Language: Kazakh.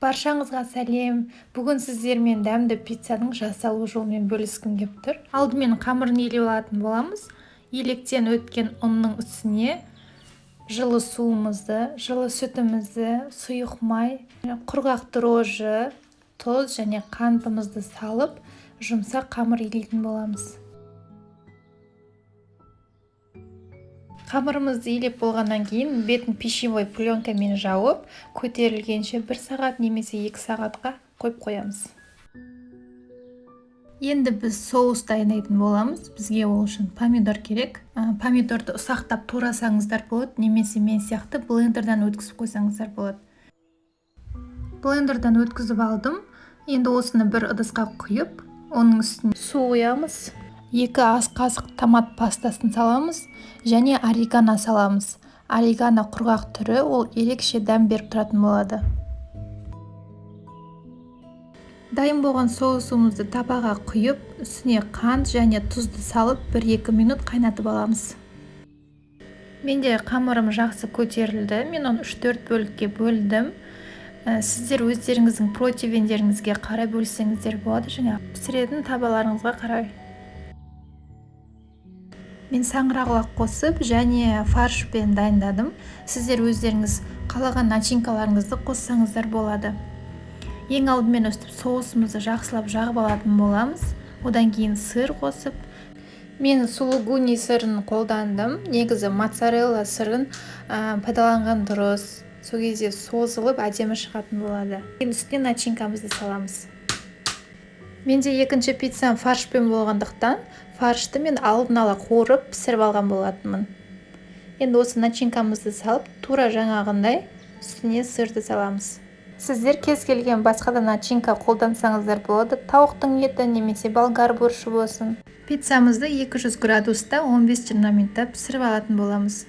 Баршаңызға сәлем! Бүгін сіздермен дәмді пиццаның жасалу жолымен бөліскім кеп тұр. Алдымен қамырын илеп алатын боламыз. Електен өткен ұнның үстіне жылы суымызды, жылы сүтімізді, сұйық май, құрғақ дрожжи, тұз және қантымызды салып, жұмсақ қамыр илейтін боламыз. Қамырымызды илеп болғаннан кейін бетін пищевой пленкамен жауып, көтерілгенше 1 сағат немесе 2 сағатқа қойып қоямыз. Енді біз соус дайындайтын боламыз. Бізге ол үшін помидор керек. Помидорды ұсақтап турасаңыздар болады, немесе мен сияқты блендерден өткізіп қойсаңыздар болады. Блендерден өткізіп алдым. Енді осыны бір ыдысқа құйып, оның үстіне су құямыз. 2 ас қасық томат пастасын саламыз және орегано саламыз. Орегано құрғақ түрі, ол ерекше дәм беріп тұратын болады. Дайын болған соусымызды табаға құйып, үстіне қант және тұзды салып, 1-2 минут қайнатып аламыз. Менде қамырым жақсы көтерілді. Мен оны 3-4 бөлікке бөлдім. Сіздер өздеріңіздің противендеріңізге қарай бөлсеңіздер болады және пісіретін табаларыңызға қарай. Мен саңырауқұлақ қосып және фаршпен дайындадым. Сіздер өздеріңіз қалаған начинкаларыңызды қоссаңыздар болады. Ең алдымен өстіп соусымызды жақсылап жағып алатын боламыз. Одан кейін сыр қосып, мен сулугуни сырын қолдандым. Негізі моцарелла сырын пайдаланған дұрыс. Сол кезде созылып әдемі шығатын болады. Енді үстіне начинкамызды саламыз. Менде екінші пиццам фаршпен болғандықтан, фаршты мен алдын ала қуырып пісіріп алған болатынмын. Енді осы начинкамызды салып, тура жаңағындай үстіне сырды саламыз. Сіздер кез келген басқа да начинка қолдансаңыздар болады. Тауықтың еті немесе болгар бұрышы болсын. Пиццамызды 200 градуста 15-20 минутта пісіріп алатын боламыз.